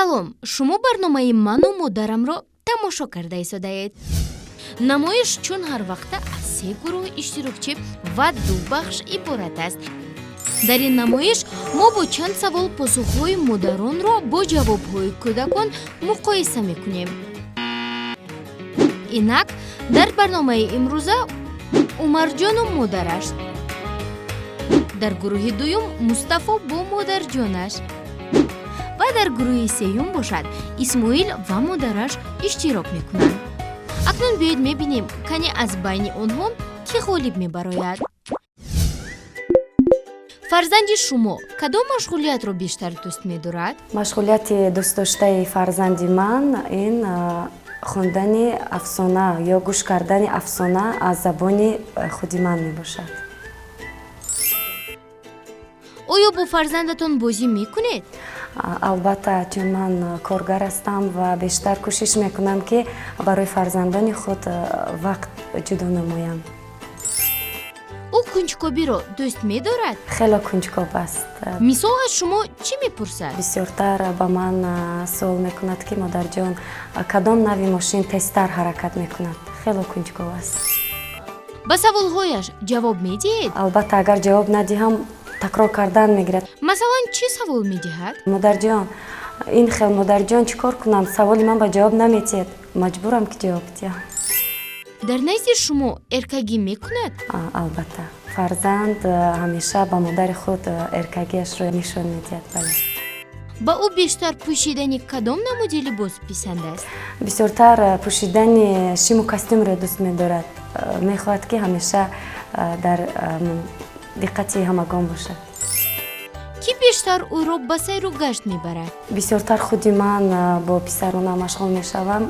Салом, шумо барномаи ману модарамро тамошо карда истодаед. Намоиш чун ҳар вақта аз се гурӯҳ иштирокчӣ ва ду бахш иборат аст. Дар ин намоиш мо бо чанд савол посухҳои модаронро бо ҷавобҳои кӯдакон муқоиса мекунем. Инак, дар барномаи имрӯза Умарҷону модараш, дар гурӯҳи дуюм Мустафо бо модарҷонаш ва дар гурӯҳи сеюм бошад Исмоил ва модараш иштирок мекунанд. Акнун биёед мебинем, кане аз байни онҳо кӣ ғолиб мебарояд. Фарзанди шумо кадом машғулиятро бештар дӯст медорад? Машғулияти дӯстдоштаи фарзанди ман ин хондани афсона ё гӯш кардани афсона аз забони худи ман мебошад. Оё бо фарзандатон бозӣ мекунед? Албатта, чун ман коргар ҳастам ва бештар кӯшиш мекунам, ки барои фарзандони худ вақт ҷудо намоям. Ӯ кунҷкобиро дӯст медорад? Хело кунҷкоб аст. Мисол, аз шумо чӣ мепурсад? Бисёртар ба ман суол мекунад, ки модарҷон, кадом нави мошин тезтар ҳаракат мекунад. Хело кунҷков аст. Ба саволҳояш ҷавоб медиҳед? Албатта, агар ҷавоб надиҳам, такрор кардан мегирад. Масалан, чӣ савол медиҳад? Модарҷон, ин хел, модарҷон, чӣ кор кунам? Саволи ман ба ҷавоб наметиҳед, маҷбурам, ки ҷавоб диҳам. Дар назди шумо эркагӣ мекунад? Албатта, фарзанд ҳамеша ба модари худ эркагиашро нишон медиҳад, бале. Ба ӯ бештар пӯшидани кадом намуди либос писанд аст? Бисёртар пӯшидани шиму костюмро дӯст медорад. Мехоҳад, ки ҳамеша дар диққати ҳамагон бошад. Кӣ бештар ӯро ба сайру гашт мебарад? Бисёртар худи ман бо писарона машғул мешавам,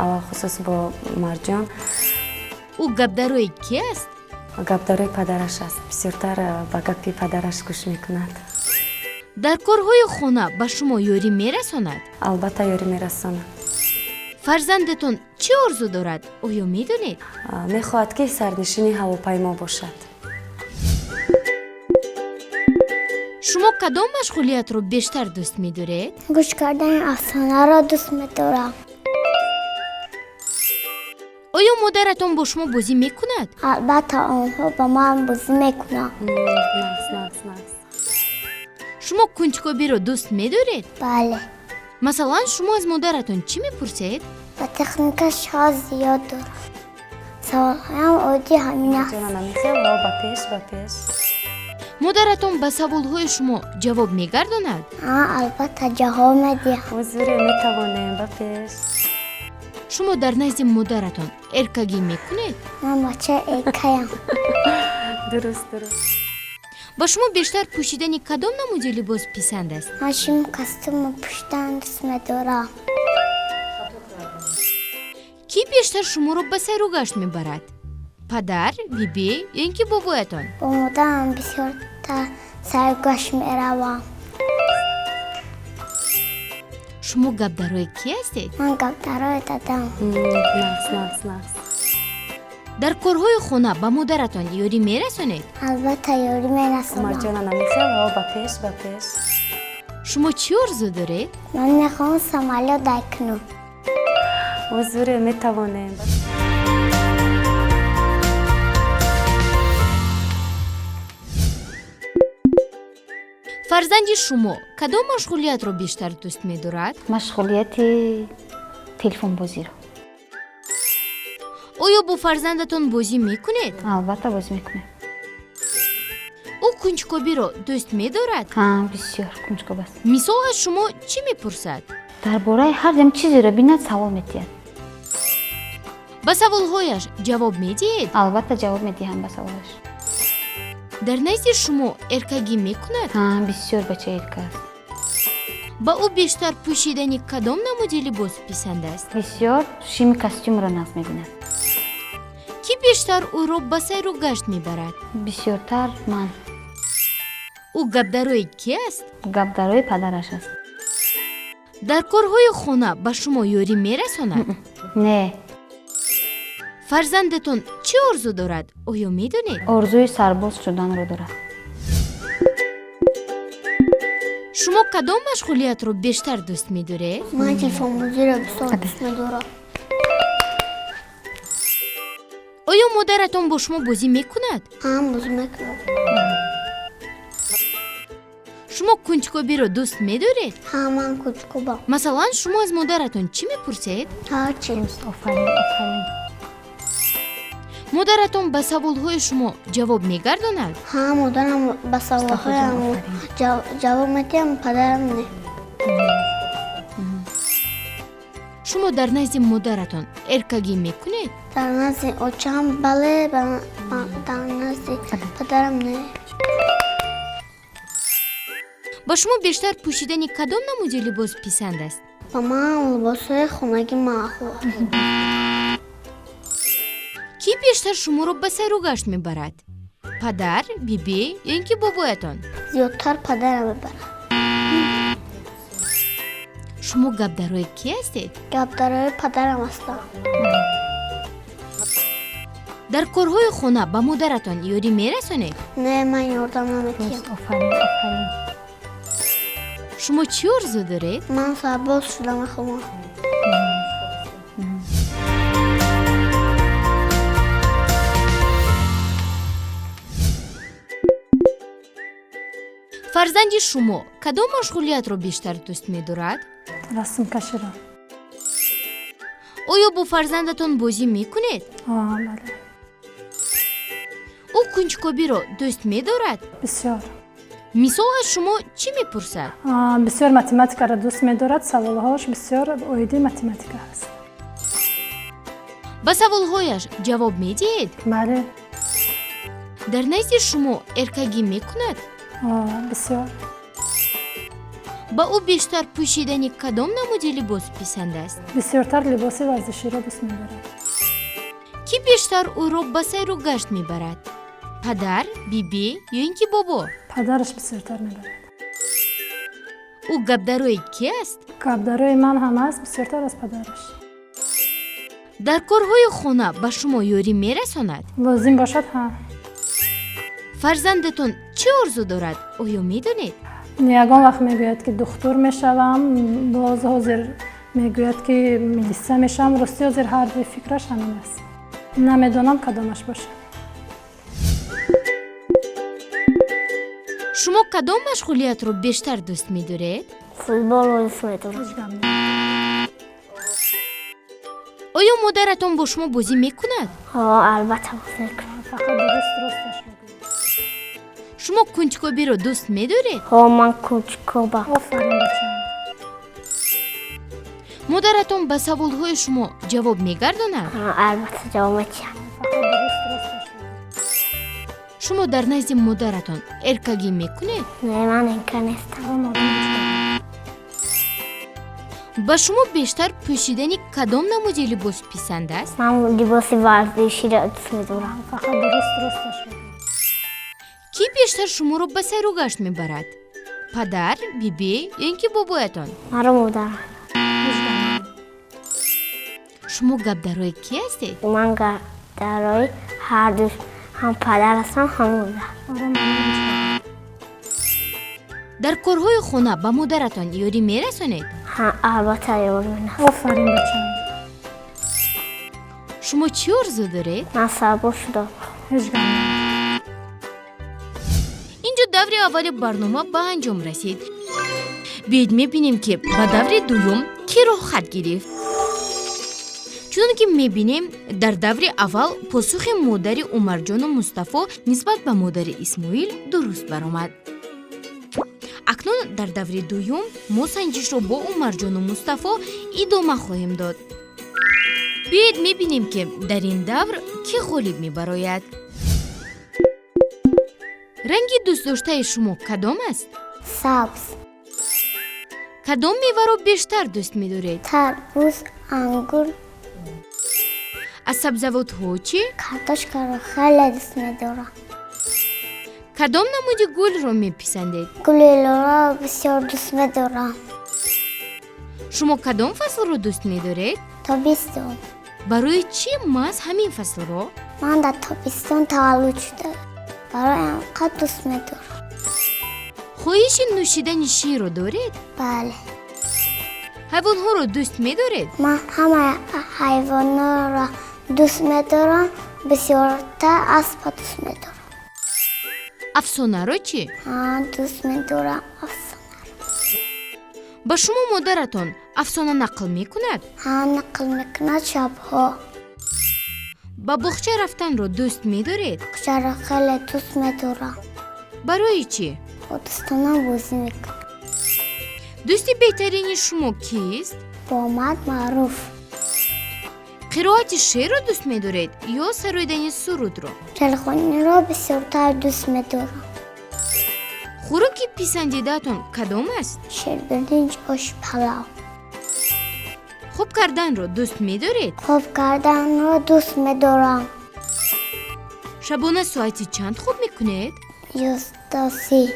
алалхусус бо Умарҷон. Ӯ гапдарои кӣ аст? Гапдарои падараш аст, бисёртар ба гапи падараш гӯш мекунад. Дар корҳои хона ба шумо ёрӣ мерасонад? Албатта, ёрӣ мерасонад. Фарзандатон чӣ орзу дорад, оё медонед? Мехоҳад, ки сарнишини ҳавопаймо бошад. Шумо кадом машғулиятро бештар дӯст медоред? Гӯш кардани афсонаро дӯст медорам. Оё модаратон бо шумо бозӣ мекунад? Албатта, онҳо ба ман бозӣ мекунанд. Шумо кунҷкобиро дӯст медоред? Бале. Масалан, шумо аз модаратон чӣ мепурсед? Ба техника шавқ зиёд дорам, саволҳоям оддӣ ҳамин аст. Ба пеш, ба пеш. Модаратон ба саволҳои шумо ҷавоб мегардонад? Албатта, ҷавоб медиҳам. Ҳузуре, метавонем, ба пеш. Шумо дар назди модаратон эркагӣ мекунед? Ман бачаи эркаям. Дуруст, дуруст. Ба шумо бештар пӯшидани кадом намуди либос писанд аст? Ман шиму костюмро пӯшидан дӯст медорам. Кӣ бештар шуморо ба сайру гашт мебарад? Падар, биби ё ин ки бобоятон? Бо модарам бисёртар сайру гашт меравам. Шумо гапдарои кӣ ҳастед? Ман гапдарои дадам. Нағз, нағз, нағз. Дар корҳои хона ба модаратон ёрӣ мерасонед? Албатта, ёрӣ мерасонам. Умарҷона, намехел, ба пеш, ба пеш. Шумо чӣ орзу доред? Ман мехоҳам самолёт дай кунам. Ҳузуре, метавонем. Фарзанди шумо кадом машғулиятро бештар дӯст медорад? Машғулияти телефонбозиро. Оё бо фарзандатон бозӣ мекунед? Албатта, бозӣ мекунем. Ӯ кунҷкобиро дӯст медорад? Ҳа, бисёр кунҷкоб аст. Мисол, аз шумо чӣ мепурсад? Дар бораи ҳар ям чизеро бинад, савол медиҳад. Ба саволҳояш ҷавоб медиҳед? Албатта, ҷавоб медиҳам ба саволаш. Дар назди шумо эркагӣ мекунад? Ҳа, бисёр бачаи эрка аст. Ба ӯ бештар пӯшидани кадом намуди либос писанд аст? Бисёр шими костюмро нағз мебинад. Кӣ бештар ӯро ба сайру гашт мебарад? Бисёртар ман. Ӯ гапдарои кӣ аст? Гапдарои падараш аст. Дар корҳои хона ба шумо ёрӣ мерасонад? Не. Фарзандатон чӣ орзу дорад, оё медонед? Орзуи сарбоз шуданро дорад. Шумо кадом машғулиятро бештар дӯст медоред? Ман телефонбозиро бисёр дӯст медорам. Оё модаратон бо шумо бозӣ мекунад? Ҳа, бозӣ мекунад. Шумо кунҷкобиро дӯст медоред? Ҳа, ман кунҷкобам. Масалан, шумо аз модаратон чӣ мепурсед? Ҳарчи. Офарин, офарин. Модаратон ба саволҳои шумо ҷавоб мегардонад? Ҳа, модарам ба саволҳоям ҷавоб медиҳам, падарам не. Шумо дар назди модаратон эркагӣ мекунед? Дар назди очам бале, дар назди падарам не. Ба шумо бештар пӯшидани кадом намуди либос писанд аст? Ба ман либосҳои хонагӣ маъқул аст. Кӣ бештар шуморо ба сайру гашт мебарад? Падар, бибӣ ё ин ки бобоятон? Зиёдтар падарам мебарад. Шумо гапдарои кӣ ҳастед? Гапдарои падарам ҳастам. Дар корҳои хона ба модаратон ёрӣ мерасонед? Не, ман ёрдам намедиҳам. Офарин, офарин. Шумо чӣ орзу доред? Ман сарбоз шуда мехоҳам. Фарзанди шумо кадом машғулиятро бештар дӯст медорад? Расмкаширо. Оё бо фарзандатон бозӣ мекунед? Бале. Ӯ кунҷкобиро дӯст медорад? Бисёр. Мисол, аз шумо чӣ мепурсад? Бисёр математикаро дӯст медорад, саволҳош бисёр оиди математика ҳаст. Ба саволҳояш ҷавоб медиҳед? Бале. Дар назди шумо эркагӣ мекунад? Бисёр. Ба ӯ бештар пӯшидани кадом намуди либос писанд аст? Бисёртар либоси варзиширо дӯст медорад. Кӣ бештар ӯро ба сайру гашт мебарад? Падар, бибӣ ё ин ки бобо? Падараш бисёртар мебарад. Ӯ гапдарои кӣ аст? Гапдарои ман ҳам аст, бисёртар аз падараш. Дар корҳои хона ба шумо ёрӣ мерасонад? Лозим бошад, ҳа. Фарзандатон чӣ орзу дорад, оё медонед? Ягон вақт мегӯяд, ки духтур мешавам, боз ҳозир мегӯяд, ки милиса мешавам. Рости ҳозир ҳар дуи фикраш ҳамин аст. Намедонам кадомаш бошад. Шумо кадом машғулиятро бештар дӯст медоред? Футболро дӯст медорам. Оё модаратон бо шумо бозӣ мекунад? Ҳо, албатта бозӣ мекунад. Фақат дуруст росташ мегӯяд. Шумо кунҷкобиро дӯст медоред? Ҳо, ман кунҷкобам. Офарин, бачаам. Модаратон ба саволҳои шумо ҷавоб мегардонад? Ҳа, албатта ҷавоб медиҳам. Фақат дуруст росташ мегӯяд. Шумо дар назди модаратон эркагӣ мекунед? Не, ман эрка нестам. Ба шумо бештар пӯшидани кадом намуди либос писанд аст? Ман либоси варзиширо дӯст медорам. Фақат дуруст росташ мегӯяд. Кӣ бештар шуморо ба сайру гашт мебарад? Падар, бибӣ ё ин ки бобоятон? Маро модарам. Шумо гапдарои кӣ ҳастед? Ман гапдарои ҳар ду, ҳам падар ҳастам, ҳам модар. Дар корҳои хона ба модаратон ёрӣ мерасонед? Ҳа, албатта ёрӣ мерасонам. Офарин, бачаам. Шумо чӣ орзу доред? Ман сарбоз шудам. Ҳеҷ гап не. Инҷо даври аввали барнома ба анҷом расид. Биёед мебинем, ки ба даври дуюм кӣ роҳхат гирифт. Чунон ки мебинем, дар даври аввал посухи модари Умарҷону Мустафо нисбат ба модари Исмоил дуруст баромад. Акнун дар даври дуюм мо санҷишро бо Умарҷону Мустафо идома хоҳем дод. Биёед мебинем, ки дар ин давр кӣ ғолиб мебарояд. Ранги дӯстдоштаи шумо кадом аст? Сабз. Кадом меваро бештар дӯст медоред? Тарбуз, ангур. Аз сабзавотҳо чӣ? Картошкаро хеле дӯст медорам. Кадом намуди гулро меписандед? Гули лола бисёр дӯст медорам. Шумо кадом фаслро дӯст медоред? Тобистон. Барои чӣ маҳз ҳамин фаслро? Ман дар тобистон таваллуд шуда, барои ҳам қад дӯст медорам. Хоҳиши нӯшидани ширро доред? Бале. Ҳайвонҳоро дӯст медоред? Ман ҳамаи ҳайвонҳоро дӯст медорам, бисёртар аспа дӯст медорам. Афсонаро чӣ? Ҳа, дӯст медорам афсонаро. Ба шумо модаратон афсона нақл мекунад? Ҳа, нақл мекунад шабҳо. Ба боғча рафтанро дӯст медоред? Боғчаро хеле дӯст медорам. Барои чӣ? Бо дӯстонам бозӣ мекунам. Дӯсти беҳтарини шумо кист? Бомад Маъруф. Қироати шеърро дӯст медоред ё сароидани сурудро? Шеърхониро бисёртар дӯст медорам. Хӯроки писандидаатон кадом аст? Ширбиринҷ, ош палав. Хоб карданро дӯст медоред? Хоб карданро дӯст медорам. Шабона соати чанд хоб мекунед? 11:30.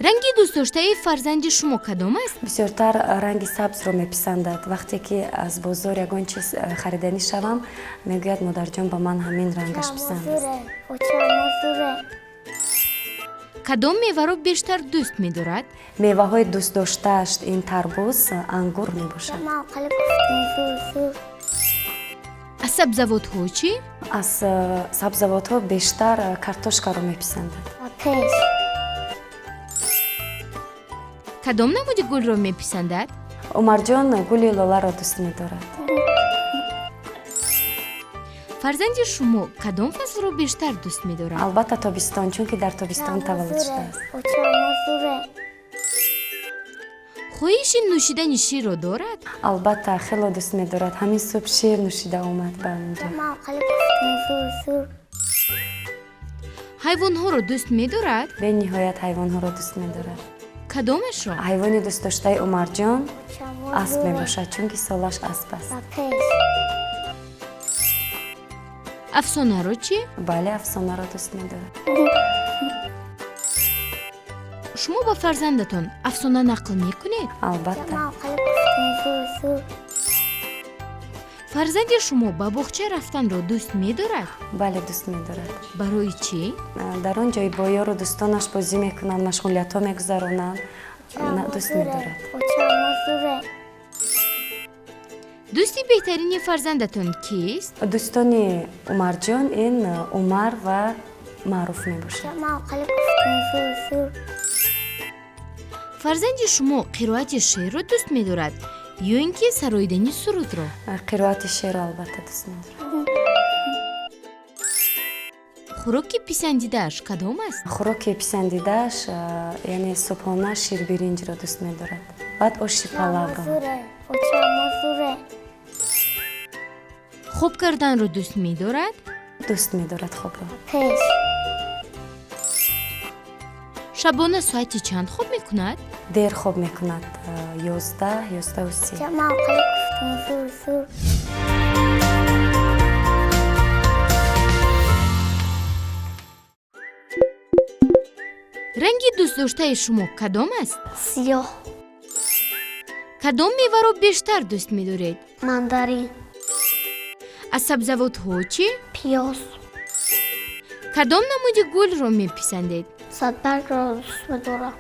Ранги дӯстдоштаи фарзанди шумо кадом аст? Бисёртар ранги сабзро меписандад. Вақте ки аз бозор ягон чиз хариданӣ шавам, мегӯяд: модарҷон, ба ман ҳамин рангаш писанд аст. Кадом меваро бештар дӯст медорад? Меваҳои дӯстдоштааш ин тарбуз, ангур мебошад. Аз сабзавотҳо чӣ? Аз сабзавотҳо бештар картошкаро меписандад. Кадом намуди гулро меписандад? Умарҷон гули лоларо дӯст медорад. Фарзанди шумо кадом фаслро бештар дӯст медорад? Албатта, тобистон, чунки дар тобистон таваллуд шудааст. Хоҳиши нӯшидани ширро дорад? Албатта, хело дӯст медорад. Ҳамин субҳ шир нӯшида омад ба инҷо. Ҳайвонҳоро дӯст медорад? Бениҳоят ҳайвонҳоро дӯст медорад. Кадомашро? Ҳайвони дӯстдоштаи Умарҷон асп мебошад, чунки солаш асп аст. Афсонаро чӣ? Бале, афсонаро дӯст медорад. Шумо ба фарзандатон афсона нақл мекунед? Албатта. Фарзанди шумо ба боғча рафтанро дӯст медорад? Бале, дӯст медорад. Барои чӣ? Дар он ҷой бо ёру дӯстонаш бозӣ мекунанд, машғулиятҳо мегузаронанд. Дӯст медорад. Дӯсти беҳтарини фарзандатон кист? Дӯстони Умарҷон ин Умар ва Маъруф мебошад. Фарзанди шумо қироати шеърро дӯст медорад ё ин ки сароидани сурудро? Қироати шеърро албатта дӯст медорад. Хӯроки писандидааш кадом аст? Хӯроки писандидааш, яъне субҳона ширбиринҷро дӯст медорад, баъд оши палавро. Хоб карданро дӯст медорад? Дӯст медорад хобро. Шабона соати чанд хоб мекунад? Дер хоб мекунад, 11, 11:30. Ранги дӯстдоштаи шумо кадом аст? Сиёҳ. Кадом меваро бештар дӯст медоред? Мандарин. Аз сабзавотҳо чӣ? Пиёз. Кадом намуди гулро меписандед? Садбаргро дӯст медорам.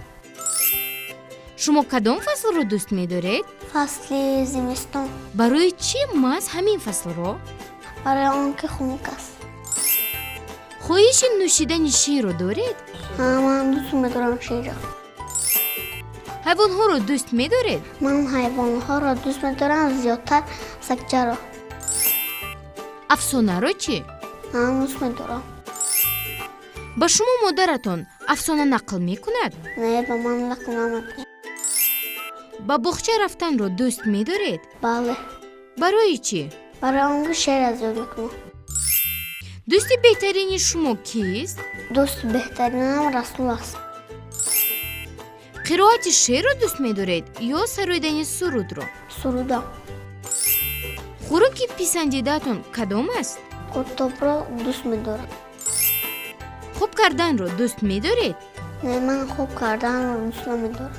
Шумо кадом фаслро дӯст медоред? Фасли зимистон. Барои чӣ маҳз ҳамин фаслро? Барои он ки хунук аст. Хоҳиши нӯшидани ширро доред? Ҳа, ман дӯст медорам ширро. Ҳайвонҳоро дӯст медоред? Ман ҳайвонҳоро дӯст медорам, зиёдтар сагчаро. Афсонаро чӣ? Ҳа, дӯст медорам. Ба шумо модаратон афсона нақл мекунад? Не, ба ман нақл намекунад. Ба боғча рафтанро дӯст медоред? Бале. Барои чӣ? Барои он ки шеър аз ёд мекунам. Дӯсти беҳтарини шумо кист? Дӯсти беҳтаринам Расул аст. Қироати шеърро дӯст медоред ё сароидани сурудро? Суруда. Хӯроки писандидаатон кадом аст? Қуртобро дӯст медорам. Хоб карданро дӯст медоред? Не, ман хоб карданро дӯст намедорам.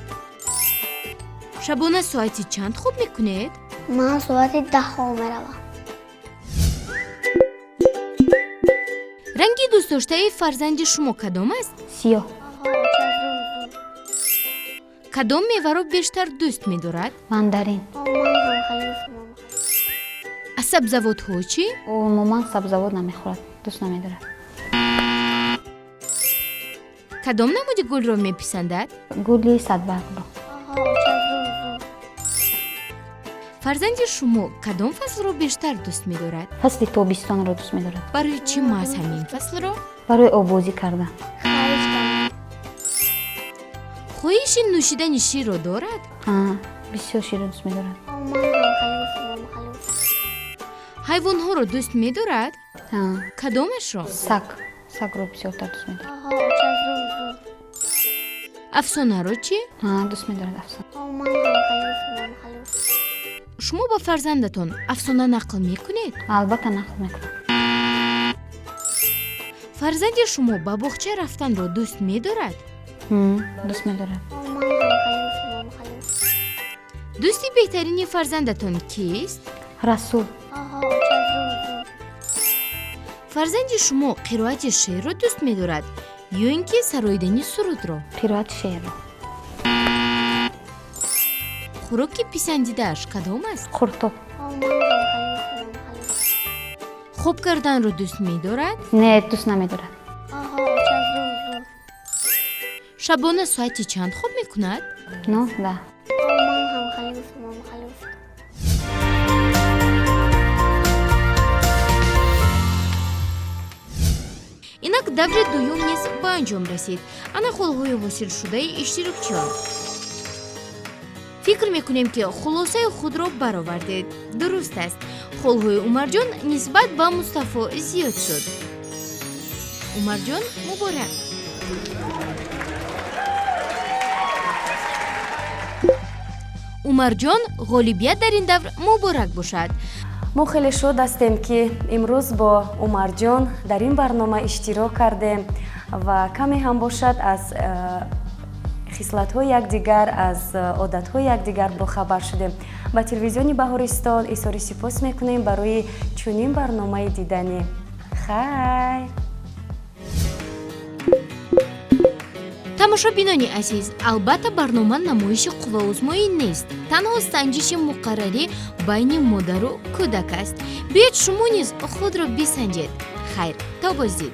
Шабона соати чанд хоб мекунед? Ман соати 10 хоб меравам. Ранги дӯстдоштаи фарзанди шумо кадом аст? Сиёҳ. Кадом меваро бештар дӯст медорад? Мандарин. Аз сабзавотҳо чӣ? Умуман сабзавот намехӯрад, дӯст намедорад. Кадом намуди гулро меписандад? Гули садбаргро. Фарзанди шумо кадом фаслро бештар дӯст медорад? Фасли тобистонро дӯст медорад. Барои чӣ маҳз ҳамин фаслро? Барои оббозӣ кардан. Хоҳиши нӯшидани ширро дорад? Бисёр ширро дӯст медорад. Ҳайвонҳоро дӯст медорад? Кадомашро? Саг. Сагро бисёртар дӯст медорад. Афсонаро чӣ? Дӯст медорад афсона. Шумо ба фарзандатон афсона нақл мекунед? Албатта, нақл мекунам. Фарзанди шумо ба боғча рафтанро дӯст медорад? Дӯст медорад. Дӯсти беҳтарини фарзандатон кист? Расул. Фарзанди шумо қироати шеърро дӯст медорад ё ин ки сароидани сурудро? Қироати шеърро. Хӯроки писандидааш кадом аст? Қуртоб. Хоб карданро дӯст медорад? Не, дӯст намедорад. Шабона соати чанд хоб мекунад? 9, 10. Инак даври дуюм низ ба анҷом расид. Ана холҳои ҳосилшудаи иштирокчиён. Фикр мекунем, ки хулосаи худро баровардед. Дуруст аст, холҳои Умарҷон нисбат ба Мустафо зиёд шуд. Умарҷон, муборак! Умарҷон, ғолибият дар ин давр муборак бошад. Мо хеле шод ҳастем, ки имрӯз бо Умарҷон дар ин барнома иштирок кардем ва каме ҳам бошад аз хислатҳои якдигар, аз одатҳои якдигар бохабар шудем. Ба телевизиони Баҳористон изҳори сипос мекунем барои чунин барномаи диданӣ. Хай! Тамошобинони азиз, албатта, барнома намоиши қувваозмоӣ нест, танҳо санҷиши муқаррарӣ байни модару кӯдак аст. Биёед, шумо низ худро бисанҷед. Хайр, то боздид.